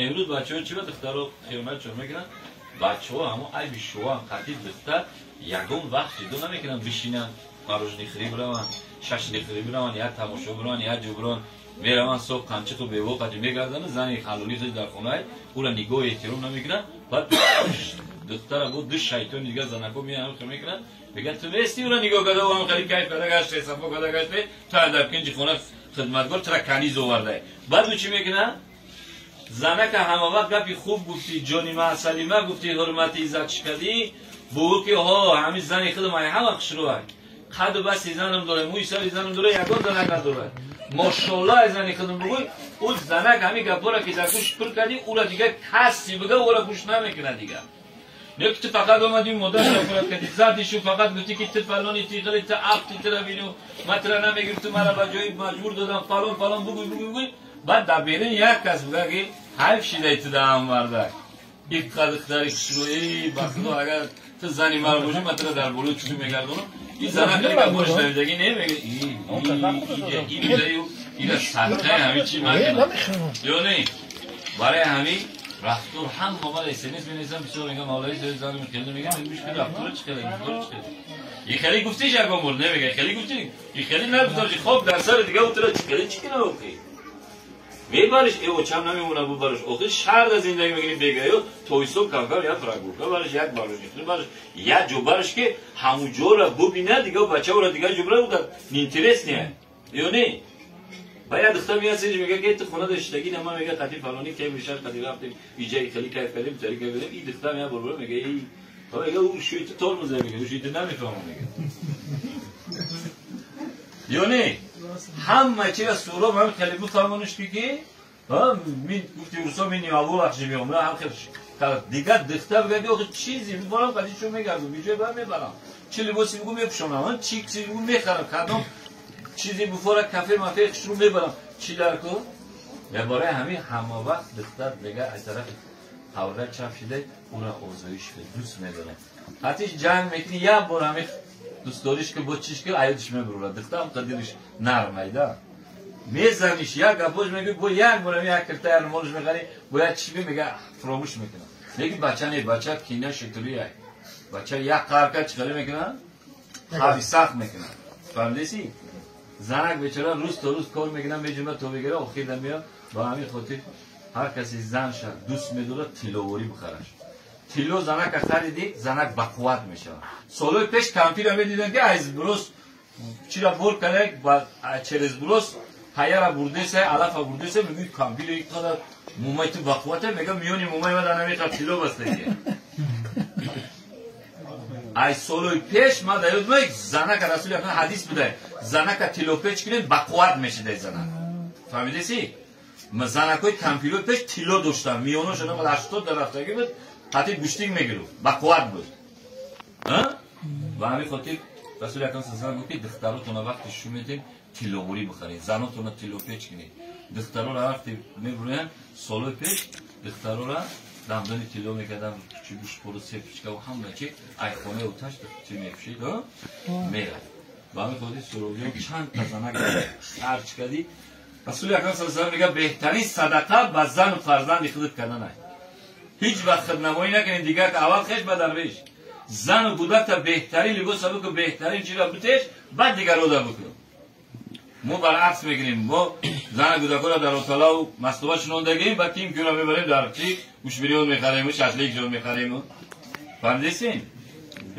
Имрӯз бачаҳо чӣ ба духтаро хиёнат чор мекунанд? Бачаҳо ҳамон айби шуан қатъи духтар ягон вақт ҷудо намекунанд, бишинанд, мороженое хӯрӣ бираванд, шашлик хӯрӣ бираванд, як тамошо бираванд, як ҷо бираванд, мераванд соҳ қанчиқу бево қаҷи мегарданд, зани ҳалолӣ худ дар хонаи ӯра нигоҳи эҳтиром намекунанд. Баъд духтара бо ду шайтони дигар занако меоянд, хел мекунанд, мегӯянд ту нести ӯра нигоҳ карда, ӯ ҳам хеле кайф карда гаште, сафо карда гаште, ту дар кунҷи хона хидматгор тура каниз овардай. Баъд ӯ чӣ мекунад? Занака ҳама вақт гапи хуб гуфтӣ, ҷони ма, асали ма гуфтӣ, ҳурмати иззат чӣ кардӣ, бугӯ ки ҳо ҳамин зани худам ай ҳама хушрӯай, қаду баси занам дорад, мӯи сари занам дорад, ягон занак надорад, мошолло ай зани худам бугӯй. Ӯ занак ҳамин гапҳоро ки дар гӯш пур кардӣ, ӯра дигар каси бига ӯра гӯш намекунад дигар. Не ки ту фақат омадӣ модарро фурат кардӣ, задишу, фақат гуфтӣ ки ту фалони, ти хеле, ту афти, тура бину, ман тура намегирифту, мара ба ҷои маҷбур додам, фалон фалон бугӯй бугӯй бугӯй. Баъд дар берун як кас буга ки ҳайф шидай ту даҳам мардак, иққадр духтари хушрӯ, эй ба худо, агар ту зани маро бошӣ, ман тура дар болои чӯ мегардонам. Ин зана хеле гапҳош шунавидагӣ не, мега ин ира садқаи ҳамин чӣ макунам ё не. Барои ҳамин рафтор ҳам омад СМС менависам, бисёр мегам мавлави зои занам хеле мегам, гӯш кун, рафтор чӣ хеле, гуфтор чӣ хеле, и хеле гуфтиш ягон бор намега, хеле гуфти, и хеле нагуфташ, хоб дар сари дига утра чӣ хеле чӣ кина охи мебариш, э очам намемона бубариш, охи шаҳрда зиндагӣ мекунӣ, бегаё то ҳисоб камкам як прогулка бариш, як барош бариш, як ҷо бариш ки ҳамун ҷора бубина, дига бачаора дигар ҷо бира буда неинтересный ё не. Ба як духтар меяд синҷ, мега ки ту хона доштагӣ на, ман мега қати фалони кай мешар қати рафтем, иҷаи хеле кайф кардем, тари кайф кардем. И духтар меяд борбора мега эй, мега ӯ шӯи ту тормоза, мега ӯ шӯи ту намефаҳмам, мега ё не. Ҳама чира суроб ҳам хеле бифаҳмониш ки мин гуфти урсо мин аввал живём, ҳам хел дигар духтар бигӯяд ки охи чизе бибарам, қати чӯ мегардам, биҷои бар мебарам, чӣ либосе бигӯ мепӯшонам, чӣ чизе бигӯ мехарам, кадом чизе буфора кафе мафе хушрӯ мебарам, чӣ дар кор. Барои ҳамин ҳама вақт духтар мега аз тарафи ҳавра чап шида ӯра озоиш дӯст медорад, қатиш ҷанг мекунӣ, як бор ҳамин дӯстдориш ки бо чиш ки аёдиш мебурад, духтарам қадириш нармайда мезаниш, як гапош мегӯй, бо як бор ҳамин як кирта як румолш мехарӣ, бо як чиш мега фуромӯш мекунад. Лекин бача не, бача кина шутурия, бача як қарка чӣ хеле мекунад, хави сахт мекунад, фаҳмидеси? Занак бечора рӯз то рӯз кор мекунад, меҷунбад то бегира, охирда меяд. Ба ҳамин хотир ҳар касе занша дӯст медорад, тилловорӣ бихараш. Тилло занака хариди, занак бақувват мешавад. Солҳои пеш кампира медиданд ки аз брос чира бор карда, через брос ҳаяра бурдеса, алафа бурдеса, мегӯи кампира иқадар мумай ту бақуввата, мега миёни мумай ма дар намеқар тилло бастаги. Ай солҳои пеш ма дар ёд меояд, занака расули акрам ҳадис будай, занака тиллопеч кунед, бақувват мешидай занак, фаҳмидеси? Занакҳои кампирои пеш тилло доштанд, миёношон 80 дар рафтагӣ буд, қатъи гӯштик мегирифт, бақувват буд. Ба ҳамин хотир расули акрам саллаллоҳу гуфт ки духтаротона вақте шу метем, тилловорӣ бихаред, занотона тиллопеч кунед. Духтарора вақте мебурӯянд, солҳои пеш духтарора дамдони тилло мекарданд, чӣ гӯшпору сепичкаву ҳама чи ай хонаи оташ чӣ мепӯшид, мерафт. Ба ҳамин хотир суробиён чанд та занак харҷ кардӣ, расули акрам саллаллоҳу алайҳи мегӯяд беҳтарин садақа ба зану фарзанди худат кардан аст. Ҳеҷ вақт худнамоӣ накунед, дигар аввал хеш ба дарвеш, зану кӯдакта беҳтарин либоса бикун, беҳтарин чиро битеш, баъд дигарро бикун. Мо баръакс мекунем, мо зана кӯдакҳоро дар оталаву мастуба шинондагим, баъд ким киро мебарем, дар чи гӯшбириён мехарему, шашликшон мехарему, фаҳмидесин?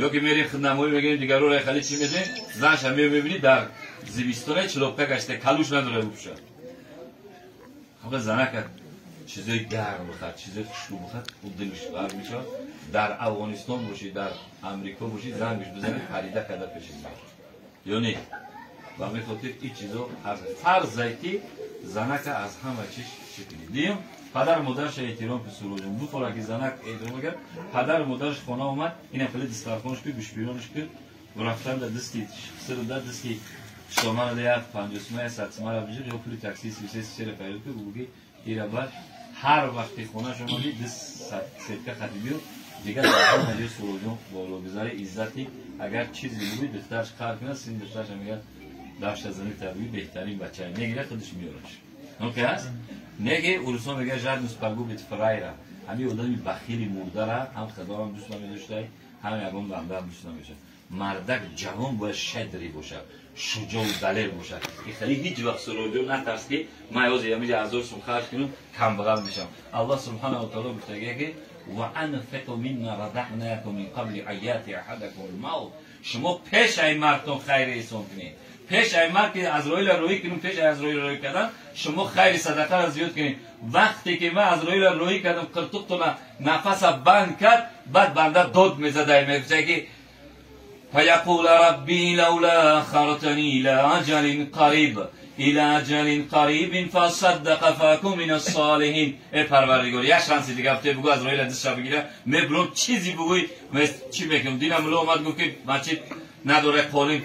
Ё ки мерем худнамоӣ мекунем, дигарро хали чӣ медем, занша мебинӣ дар зимистоне чилопка гашта, калуш надора бипӯшад. Ҳамқа занака чизои гарм бихар, чизои хушрӯ бихар, ӯ дилш ғарқ мешавад. Дар Афғонистон бошӣ, дар Амрико бошӣ, зангш бизанӣ, парида карда пеши ё не. Ба ҳамин хотир ин чизо фарзае ки занака аз ҳама чиз чӣ кунӣ. Дуюм, падару модарша эҳтиром ки сурожон бухора ки занак эҳтиром мекард, падару модараш хона омад, инам хеле дистархонш ки гӯшбиронш ки рафтан да дасти сирда дасти шомана як 50 сума, як 100 сумара бижир ё пули такси 33 33 файрд ки буги ира. Баъд ҳар вақти хонааш омадӣ, ду сетка хати биё, дигар дар ҳама ҷо сурожон бологузари иззати. Агар чизе бугӯи, духтараш қаҳр кунад, сини духтараш мегӯяд дафша зани табиӣ беҳтарин бача мегирад, худаш меёраш. Окей аст? Неге урусо мега жадность погубит фраера. Ҳами одами бахили мурдара ҳам Худованд дӯст намедоштай, ҳам ягон бандаам дӯст намедошта. Мардак ҷавон бояд щедрый бошад, шуҷоу далер бошад. И хеле ҳеҷ вақт суроҷо натарс, ки ман ҳозир ҳамиҷа 1000 сум харҷ кунам, камбағал мешавам. Аллоҳ субҳанаҳу ва таъоло гуфтагия, ки ва анфиқу мимма разақнакум мин қабли ан яти аҳадакум алмавт. Шумо пеш ай маргтон хайри эҳсон кунед. Пеш ай марг ки Азроила рӯӣ кунем, пеш ай Азроила рӯӣ кардан, шумо хайри садақаро зиёд кунед. Вақте ки ман Азроила рӯӣ кардам, қиртуқтона нафаса банд кард, баъд банда дод мезада, мегуфта ки فيقول ربي لولا أخرتني إلى أجل قريب إلى أجل قريب فأصدق فأكن من الصالحين. Эй Парвардигор, як шанси дига бите, бугӯ Азроила дастша бигира, мебурам, чизи бугӯй, чӣ мекунам. Динам мулло омад, гуфт ки масҷид надоре қолин,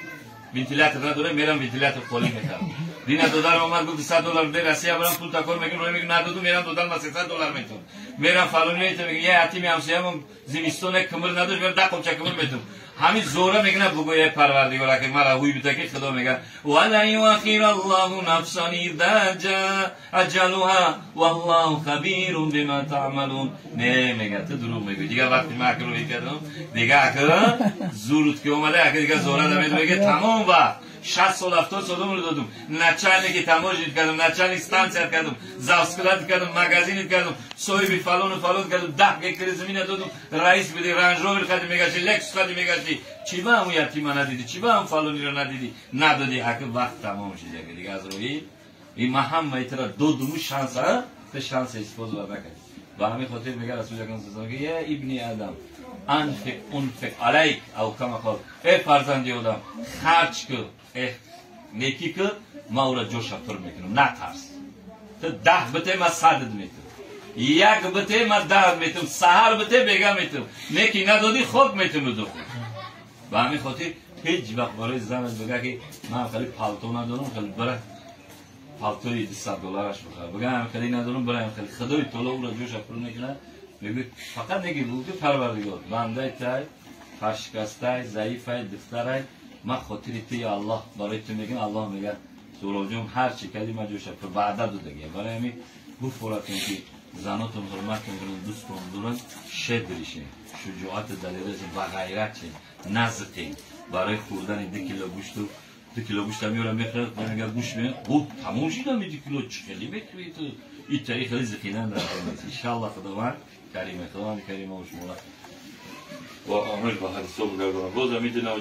вентилятор надоре, мерам вентилятор қолин мехарам. Дина додарам омад, гуфт $100 де, Россия барам, пул такор мекунам, рӯй мекунам, надоду, мерам додан ма $300 метум. Мерам фалони метум, мегӯям я ятими ҳамсоямон зимистон як кимир надошт, мерам 10 қопча кимир метум. Ҳамин зора мекунад, бугӯ эй Парвардигор, ки мара ҳуй бита, ки Худо мега ва лан юахира Аллоҳу нафсан иза ҷаа аҷалуҳа валлоҳу хабирун бима таъмалун. Не, мега, ту дурӯғ мегӯӣ, дигар вақти ман ака рӯй кардам, дига ака зурут ки омада, ака дига зора дамед, мега тамом вақт 60 сол, 70 сол умр додум, начальники таможни кардам, начальник станция кардам, завсклад кардам, магазин кардам, соҳиби фалону фалон кардам, 10 гектари замина додум, раис буди, Рандж Ровер хади мегашти, Лексус хади мегашти, чӣ ба ҳамун ятима надидӣ, чӣ ба ҳамун фалониро надидӣ, надодӣ, ака вақт тамом шид, ака дига Азроил и ман ҳамаи тура додуму шанса, ту шанса истифода накардӣ. Ба ҳамин хотир мега Расули Акрам саллаллоҳу алайҳи ва саллам: я ибни Адам, анфиқ унфиқ алайк, ав кама қол. Эй фарзанди одам, харҷ кун, некӣ кун, ман ӯра ҷоша пур мекунам, натарс. Ту 10 бите, ман 100 метум, як бите, ман 10 метум, саҳар бите, бега метум, неки надодӣ, хок метум духӯр. Ба ҳамин хотир ҳеҷ вақт барои занат бига ки ман хеле палто надорам, хеле бира палтои $200 бихар, бига хеле надорам, бира хеле, Худои таоло ӯра ҷоша пур мекунад. Мегӯяд фақат неги бугӯ ки Парвардигор, бандаи тай пашкастай, заифай, духтарай, ман хотири ту, я Аллоҳ, барои ту мегӯям. Аллоҳ мегӯяд: Суробҷон, ҳар чӣ кардӣ, ман ҷоша пур ваъда додагия. Барои ҳамин гуфоратон ки занотон ҳурматтон кунанд, дӯстон доранд, щедрый шен, шуҷоату далерашен, ба ғайрат шен, назиқен. Барои хӯрдани 2 кило гӯшту 2 кило гӯшта меорам, мехӯрад, мега гӯшт ме гуфт тамом шидам, 2 кило чӣ хеле мехӯрӣ ту? Итари хеле зиқидан дар кор нест. Иншаллоҳ Худованд кариме, Худованд карима шуморо ва омил ба ҳадисо бигардонад. Боз ҳамин.